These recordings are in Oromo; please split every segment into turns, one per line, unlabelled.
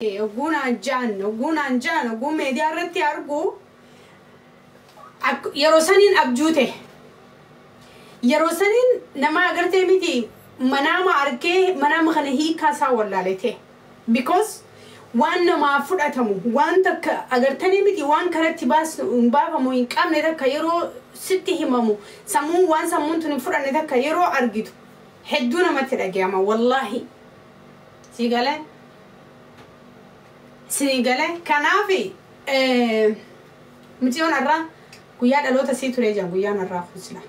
Ogguunaan jaan, ogguunaan jaan, ogguun meediyaa irratti argu yeroo saniin abjuu ta'e. Yeroo saniin nama agartee miti, manaama argee manaama kana hiikaa isaa wallaale ta'e. Because waan namaa fudhatamu waan takka agartanii miti, waan karatti hin baafamu hin qabne takka yeroo sitti himamu, sammuun waan sammuun tun hin fudhanne takka yeroo argitu hedduu namatti dhagayama, wallaahi. Si galee? Si galee? Kanaaf mucayyoon har'aa guyyaa dhaloota sii turee jira guyyaan har'aa kun sila.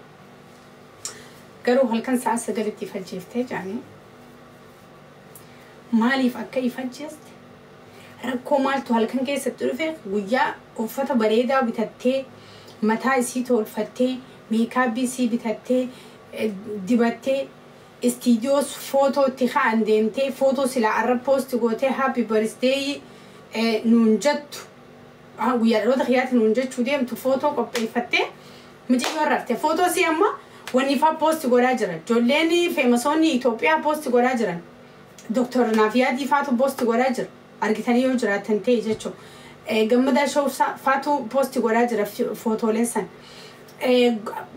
Garuu halkan sa'a 9tti ifajjeeftee jaanii, maaliif akka ifajjeeste, rakkoo maaltu halkan keessatti dhufe, guyyaa uffata bareedaa bitattee, mataa isii tolfattee, makeup isii bitattee dibattee, istiidiyoo footoo itti ka'an deemtee, footoo silaa arra post gootee "Happy birthday" nuun jettu, guyyaa dhaloota kiyyaatti nuun jechuu deemtu, footoo qopheeffattee mucayyoon rafte. Footoo si amma wanni faa post godhaa jiran, ijoolleen famousoonni Itoophiyaa post godhaa jiran, Dooktar Naafiyaadii faatu post godhaa jira, argitanii yoo jiraatan ta'e jechuudha. Gammadaa Show faatu post godhaa jira footooleen san.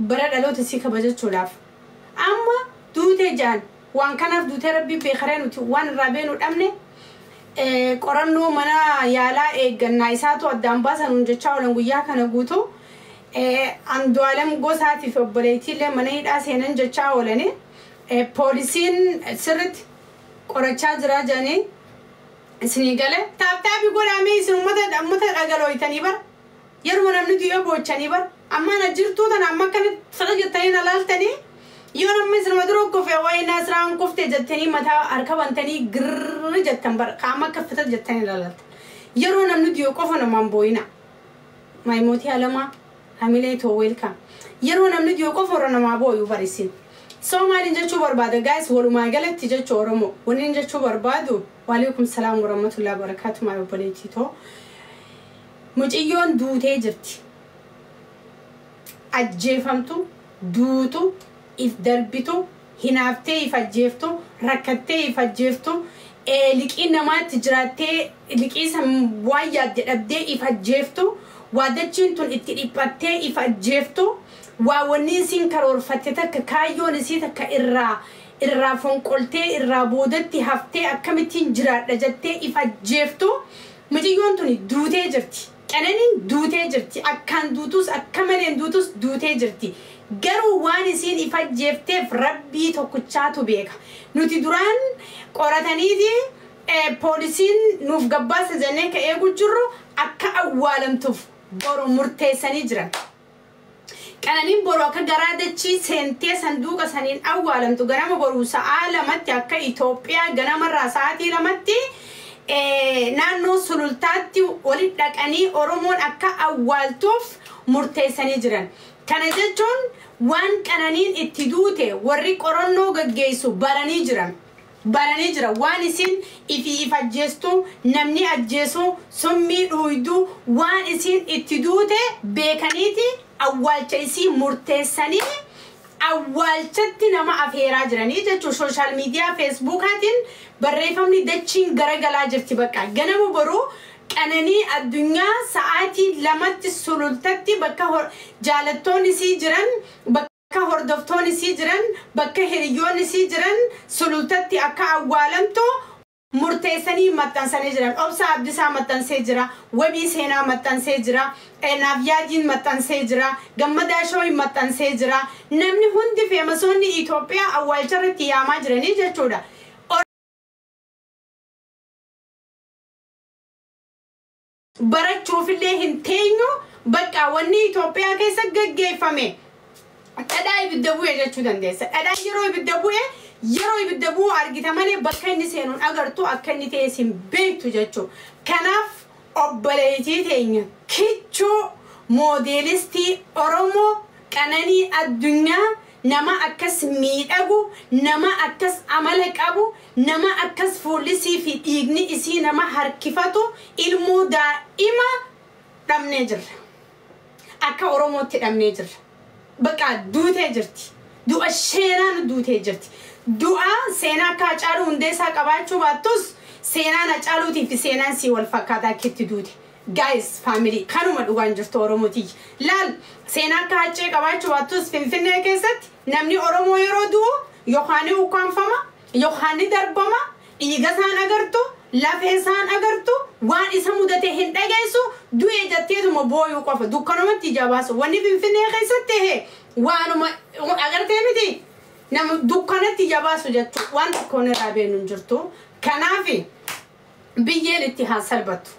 Bara dhaloota isii kabajachuudhaaf. Amma duutee jaan, waan kanaaf duutee rabbii beekaree nuti waan irraa beenu dhabne. Qorannoo mana yaalaa eeggannaa isaatu addaan baasan jechaa oolan guyyaa kana guutuu. Andu'aalem Gosaatiif obboleettiillee mana hidhaa seenan jechaa oolani. Poolisiin sirritti qorachaa jira jedhanii. Isinii galee? Tap tap godhamee isin uummata dhagalooytanii bara. Yeruma namni du'ee boochanii bara. Amma na jirtuu tana amma akkana fira jettanii na laaltanii, yoo namni isinuma dura kufe wayi Nasraan kufte jettanii mataa harka bantanii girri jettan bara, qaama akka fita jettanii na laaltan. Yeroo namni du'e qofa namaan boo'ina. Maayimootii alamaa hamilee too, welcome. Yeroo namni du'e qofa warra namaa boo'u barisin. So maaliin jechuu barbaada, guys, walumaa galatti jechuu Oromoo waniin jechuu barbaadu, waalaikum salaam warahmatullahi wabarakatuh, maal obboleettii too. Mucayyoon duutee jirti. Ajjeefamtu, duutu, if darbitu, hinaaftee if ajjeeftu, rakkattee if ajjeeftu, liqii namaatti jiraattee liqii san waan yaadde dhabdee if ajjeeftu, waadachiin tun itti dhiphattee if ajjeeftu, waa wanni isiin karoorfatte takka, kaayyoon isii takka irraa fonqoltee irraa boodatti haftee akkamittiin jiraadha jettee if ajjeeftu, mucayyoon tuni duutee jirti. Qananiin duutee jirti. Akkaan duutus akka maleen duutus duutee jirti. Garuu waan isiin if ajjeefteef rabbii tokkichaatu beeka. Nuti duraan qorataniiti poolisiin nuuf gabbaasa jennee ka eegu jirru akka awwaalamtuuf boru murteessanii jiran. Qananiin boru akka garaa dachii seentee sanduuqa saniin awwaalamtu ganama boruu sa'aa 2tti, akka Itoophiyaa ganamarraa sa'aatii 2tti, naannoo Sulultaatti walitti dhaqanii Oromoon akka awwaaltuuf murteessanii jiran. Kana jechuun waan qananiin itti duute warri qorannoo gaggeessu baranii jiran. Baranii jira waan isin ifi if ajjeestu, namni ajjeesu, summii dhuuydu, waan isin itti duute beekaniiti awwaalcha isii murteessanii awwaalchatti nama afeeraa jiranii jechuun social media Facebookaatiin barreeffamni dachiin garagalaa jirti. Bakka ganama boruu Qananii Addunyaa sa'aatii 2tti Sulultatti, bakka jaalattoonni isii jiran, bakka hordoftoonni isii jiran, bakka hiriyoonni isii jiran, Sulultatti akka awwaalamtu murteessanii maxxansanii jiran. Obsa Abdisaa maxxansee jira, Wabii Seenaa maxxansee jira, Naafyaadiin maxxansee jira, Gammadaa Shooyi maxxansee jira. Namni hundi, famousoonni Itoophiyaa awwaalcha irratti yaamaa jiranii jechuudha. Barachuufillee hin teenyu, bakka wanni Itoophiyaa keessa gaggeeffame dhadhaa ibidda bu'e jechuu dandeessa. Dhadhaan yeroo ibidda bu'e, yeroo ibidda bu'u argita malee bakka inni seenuun agartu, akka inni ta'e sin beektu jechuudha. Kanaaf obboleettii teenya kichuu moodeelistii Oromoo Qananii Addunyaa, nama akkas miidhagu, nama akkas amala qabu, nama akkas fuullisii fi dhiigni isii nama harkifatu, ilmoo daa'ima dhabnee jirra. Akka Oromootti dhabnee jirra. Bakka duutee jirti. Du'a sheenaan duutee jirti. Du'a seenaa akka Hacaaluu Hundeessaa qabaachuu baattus Seenaan Hacaaluutii fi seenaan sii wal fakkaataa akkitti duute. Guys, family, kanuma dhugaan jirtu Oromootii. Laal, seenaa akka Haccee qabaachuu baattus Finfinnee keessatti namni Oromoo yeroo du'u yookaan ni ukkaanfama, yookaan ni darbama, dhiiga isaan agartu, lafee isaan agartu, waan isa mudate hin dhageessu, du'e jetteetuma booyuu qofa dukkanumatti ija baasu. Wanni Finfinnee keessatti ta'e waanuma agartee miti, nama dukkanatti ija baasu jechuudha. Waan tokkoon irraa beenu hin jirtu. Kanaaf biyyeen itti haa salphattu.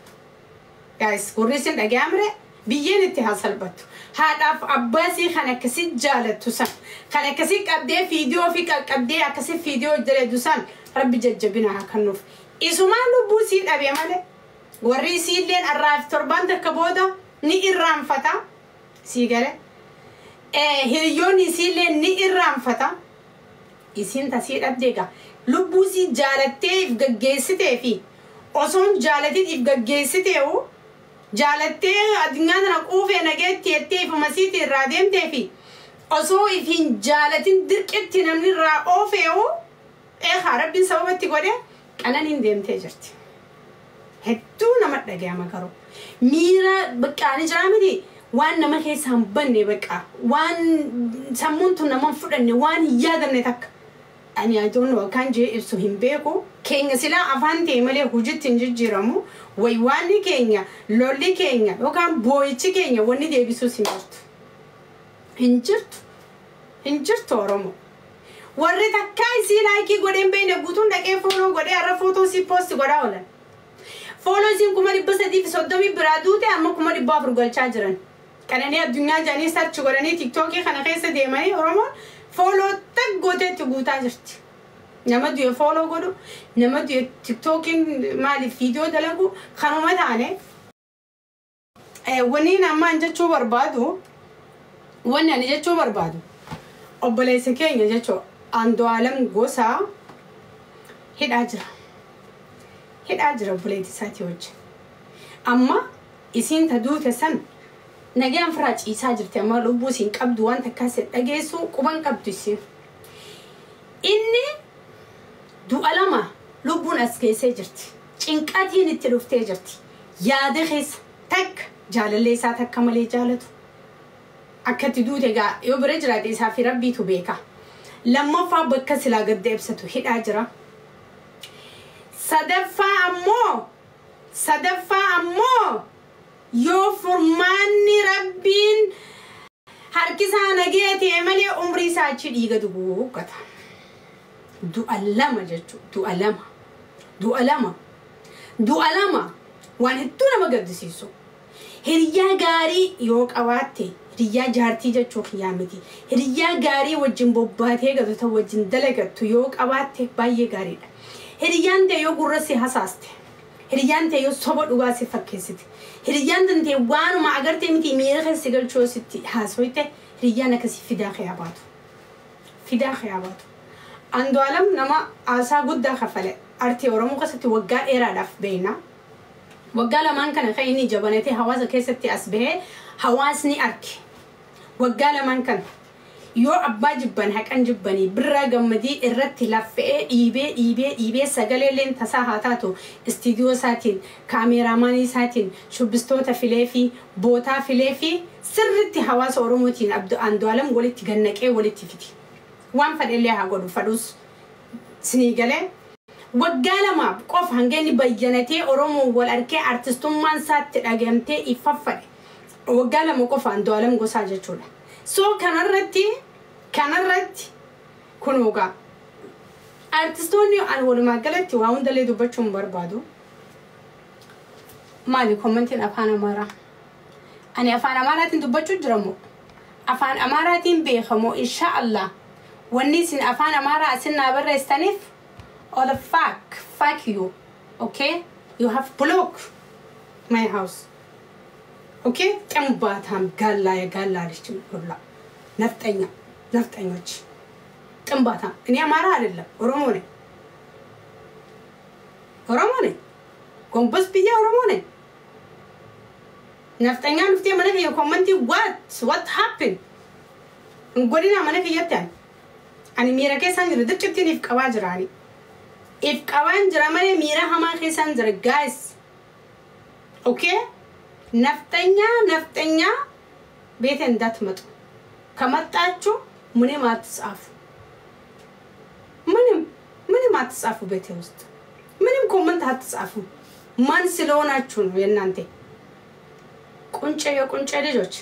Guys, gurri isin dhaga'amre, biyyeen itti haa salphattu. Haadhaaf abbaa isii kan akkasii jaalattu san, kan akkasii qabdee fiidiyoo fi qaqqabdee akkasii fiidiyoo jireedu san, Rabbi jajjabina haa kennuuf. Isumaan lubbuu isii dhabe malee warri isiilleen arraaf torbaan takka booda ni irraanfata. Sii gale. Hiriyoonni isiillee ni irraanfata. Isiin tasii dhabde egaa lubbuu isii jaalattee if gaggeessitee fi osoon jaalatin if gaggeessiteewu, jaalattee addunyaa tana quufee nageetti jettee ifuma isiitii irraa deemtee fi osoo if hin jaalatin dirqitti namni irraa oofeewu, eegaa Rabbiin sababatti godhe qananiin deemtee jirti. Hedduu nama dhaga'ama garuu. Miira baqqaanii jiraa miti, waan nama keessaa hin banne, baqa waan sammuun tun nama hin fudhanne, waan hin yaadamne takka. Ani I don't know, kan jee ibsu hin beeku. Keenya silaa afaan ta'e malee hojiitti hin jijjiiramu. Waywaanni keenya, lolli keenya yookaan boo'ichi keenya wanni deebisuus hin jirtu. Hin jirtu. Hin jirtu Oromoo. Warri takkaa isii like godhee hin beekne guutuun dhaqee follow godhee har'a footoo isii post godhaa oolan. Follow isiin 330,000 biraa duute amma 400,000 galchaa jiran. Qananii Addunyaa jedhanii search godhanii TikTokii kana keessa deemanii Oromoon follow tag gooteetti guutaa jirti. Nama du'e follow godhu, nama du'e TikTokiin maaliif viidiyoo dalagu, kanuma taane. Wanni ammaan jechuu barbaadu, wanni ani jechuu barbaadu, obboleessa keenya jechuu Andu'aalam Gosaa hidhaa jira. Hidhaa jira obboleettii isaatii wajjin. Amma isiin ta duute san nagaan firaa ciisaa jirti, amma lubbuu isiin qabdu waan takkaa si dhageessu quban qabdu isiin. Inni du'a lama lubbuun as keessee jirti. Cinqatiin itti dhuftee jirti. Yaada keessa takka jaalallee isaa takka malee jaalatu. Akkatti duute egaa yoo bira jiraate isaa fi Rabbiitu beeka. Lammaffaa bakka silaa gadda ibsatu hidhaa jira. Sadaffaa ammoo yoo furmaanni Rabbiin harkisaa nagee ta'e malee umrii isaa achi dhiiga duguuggata. Du'a lama jechuudha. Du'a lama. Du'a lama. Du'a lama waan hedduu nama gaddisiisu. Hiriyaa gaarii yoo qabaatte, hiriyaa jaartii jechuu kiyyaa miti. Hiriyaa gaarii wajjin bobbaatee gatu wajjin dalagattu yoo qabaatte baay'ee gaariidha. Hiriyaan ta'e yoo gurra si hasaaste, hiriyaan ta'e yoo soba dhugaa si fakkeessite, hiriyyaan tantee waanuma agartee miti miira keessa galchuu sitti haasoyte, hiriyyaan akkasii fidaa kee baatu. Fidaa kee baatu. Andu'aalam nama aasaa guddaa kafale artii Oromoo keessatti waggaa dheeraadhaaf beekna. Waggaa lamaan kana kan inni jabanatee hawaasa keessatti as bahee hawaasni arge. Waggaa lamaan kana yoo abbaa jibban haqan jibbanii Birraa Gammadii irratti laffa'ee dhiibee dhiibee dhiibee sagalee leen tasaa haa taatu istiidiyoo isaatiin, kaameraamaanii isaatiin, shubbistoota filee fi bootaa filee fi sirritti hawaasa Oromootiin Andu'aalam walitti gannaqee walitti fiti. Waan fedhellee haa godhu fadhus sinii galee. Waggaa 2 qofa hanga inni bayyanatee Oromoon wal arkee artistummaan isaatti dhagamtee ifaffadhe. Waggaa 2 qofa Andu'aalam Gosaa jechuudha. So kanarratti kunuugaa artistoonni an walumaa galatti waa hundallee dubbachuu hin barbaadu. Maali commentiin afaan Amaaraa? Ani afaan Amaaraatiin dubbachuu jira moo? Afaan Amaaraatiin beekamoo? Insha Allah wanni isin afaan Amaaraa asin naa barreessitaniif, all the fuck, fuck you, okay? You have block my house, okay? ጥንባታም ጋላ የጋላ ልጅ ሁላ ነፍጠኛ ነፍጠኞች ጥንባታም። እኔ አማራ አይደለም፣ ኦሮሞ ነኝ፣ ኦሮሞ ነኝ፣ ጎንበስ ብዬ ኦሮሞ ነኝ። ነፍጠኛ dhuftee mana kiyya commentii, what happen hin godhina mana kiyyatti. Ani miira keessaan jira, dirqittiin if qabaa jiraani. If qabaan jira malee miira hamaa keessaan jira, guys. Okay? ነፍጠኛ ነፍጠኛ ቤቴ እንዳትመጡ። ከመጣችሁ ምንም አትጻፉ። ምንም ምንም አትጻፉ። ቤቴ ውስጥ ምንም comment አትጻፉ። ማን ስለሆናችሁ ነው የእናንተ ቁንጨ የቁንጨ ልጆች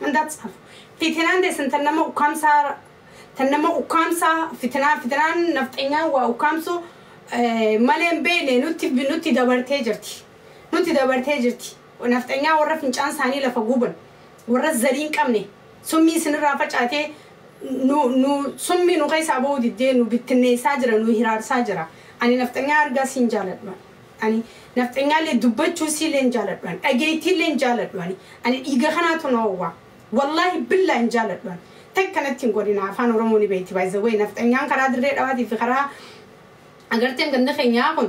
እንዳትጻፉ። Fitinaan teessan tan nama ukkaamsaa, tan nama ukkaamsaa, fitinaa fitinaan nafxanyaa waa ukkaamsu malee hin beekne nutti dabartee jirti. Nutti dabartee jirti. Nafxanyaa warra fincaan isaanii lafa guban, warra zarii hin qabne, summii isinirraa facaatee nu summii nu keessaa bahuu diddee nu bittinneessaa jira, nu hiraarsaa jira. Ani nafxanyaa argaa siin jaaladhu. Ani nafxanyaallee dubbachuu siillee hin jaaladhu. Dhageettiillee hin jaaladhu. Ani dhiiga kanaatu na hawwa. Wallaahi billaa hin jaaladhu. Takkanatti hin godhina, Afaan Oromoo ni beekti baay'ee. Nafxanyaan karaa Dirree Dhawaatii fi karaa agarteen ganda keenyaa kun,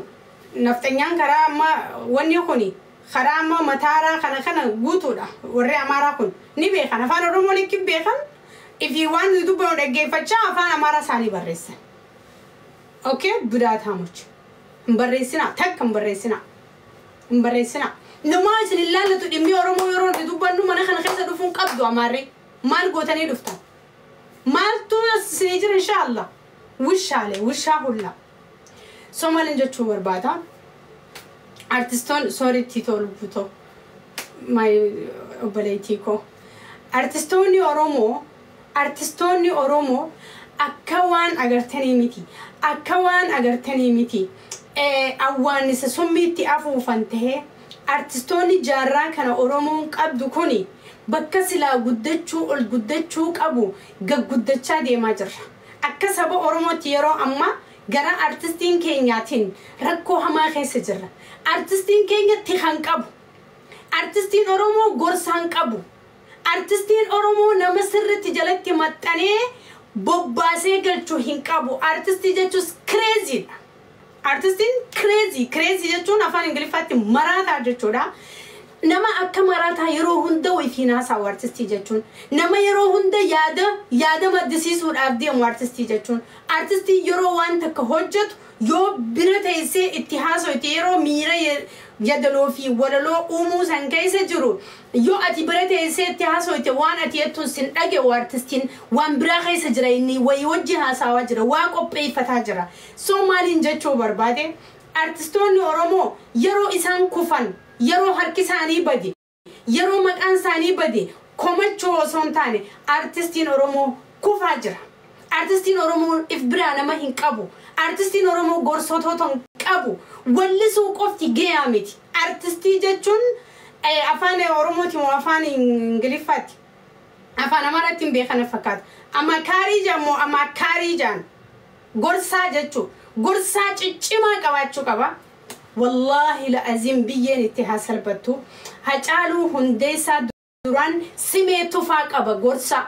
nafxanyaan karaa amma wanni kuni karaa amma mataaraa kana guutuudha. Warri Amaaraa kun ni beekan, Afaan Oromoo likki beekan, ifii waan dubbanu dhaggeeffachaa Afaan Amaaraa isaanii barreessan. Okay, bidaataamoch hin barreessinaa, takka hin barreessinaa, hin barreessinaa. Namaa isin hin laallatu. Dhimmi Oromoo yeroo nuti dubbannu mana kana keessa dhufuun qabdu. Amaarree maal gootanii dhuftan? Maaltu isinii jira? Inshaallah wishaalee wishaa hullaa. So maalin jechuu barbaada? Artistoon, sorry, Tiitoo lubbutoo, my obboleettii koo. Artistoonni Oromoo akka waan agartanii miti. Akka waan agartanii miti. Awwaannisa summiitti afuufan tahee artistoonni jaarraa kana Oromoon qabdu kuni bakka silaa guddachuu ol guddachuu qabu gagguddachaa deemaa jirra. Akka saba Oromootti yeroo ammaa gara artistiin keenyaatiin rakkoo hamaa keessa jirra. Artistiin keenya tikan qabu. Artistiin Oromoo gorsaan qabu. Artistiin Oromoo nama sirriitti jalatti maxxanee bobbaasee galchuu hin qabu. Artistii jechuun crazydha. Artistiin crazy, crazy jechuun Afaan Ingiliffaatti maraataa jechuudha. Nama akka maraataa yeroo hunda ifiin haasa'u artistii jechuun. Nama yeroo hunda yaada maddisiisuudhaaf deemu artistii jechuun. Artistii yeroo waan takka hojjetu yoo bira teessee itti haasa'u, yeroo miira yadaloo fi walaloo uumuu san keessa jiru yoo ati bira teessee itti haasa'u, waan ati jettuun sin dhaga'u. Artistiin waan biraa keessa jira, inni wayii wajji haasawaa jira, waa qopheeffataa jira. So maaliin jechuu barbaade? Artistoonni Oromoo yeroo isaan kufan, yeroo harki isaanii bade, yeroo maqaan isaanii bade komachuu osoo hin taane, artistiin Oromoo kufaa jira. Artistiin Oromoo if biraa nama hin qabu. Artistiin Oromoo gorsotoota hin qabu. Wallisuu qofti gahaa miti. Artistii jechuun Afaan Oromooti moo Afaan Ingiliffaatti? Afaan Amaaraatti hin beekan fakkaata. Amakaarii jaan moo amakaarii jaan, gorsaa jechuu, gorsaa ciccimaa qabaachuu qaba. Wallaahi la'aziim, biyyeen itti haa salphattu. Hacaaluu Hundeessaa duraan Simee Tufaa qaba gorsaa.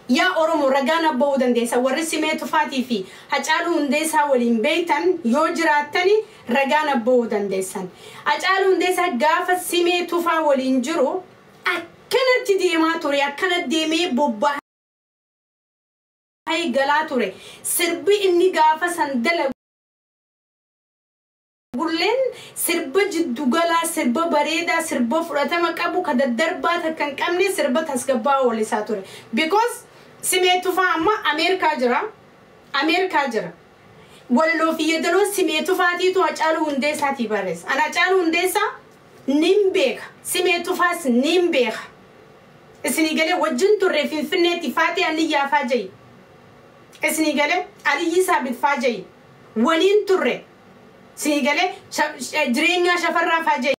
Yaa Oromoo, ragaan abba'uu dandeessa. Warri Simee Tufaatii fi Hacaaluu Hundeessaa waliin beektan yoo jiraattani, ragaan abba'uu dandeessan. Hacaaluu Hundeessaa gaafa Simee Tufaa waliin jiru akkanatti deemaa ture, akkana deemee bobba'ee galaa ture. Sirbi inni gaafa san dalagulleen sirba jiddugalaa, sirba bareedaa, sirba fudhatama qabu, ka daddarbaa takka hin qabne, sirba tasgabbaa walisaa ture. Because Simee Tufaa amma Ameerikaa jira. Ameerikaa jira. Walaloo fi yeedaloo Simee Tufaatiitu Hacaaluu Hundeessaatii barreessa. Ana Hacaaluu Hundeessaa nin beeka. Simee Tufaas nin beeka. Isinii galee? Wajjin turre Finfinneetti, Faatee Aliyyaa faa jayi. Isinii galee? Aliyyi Saabit faa jayi. Waliin turre. Isinii galee? Jireenyaa Shafarraa faa jayi.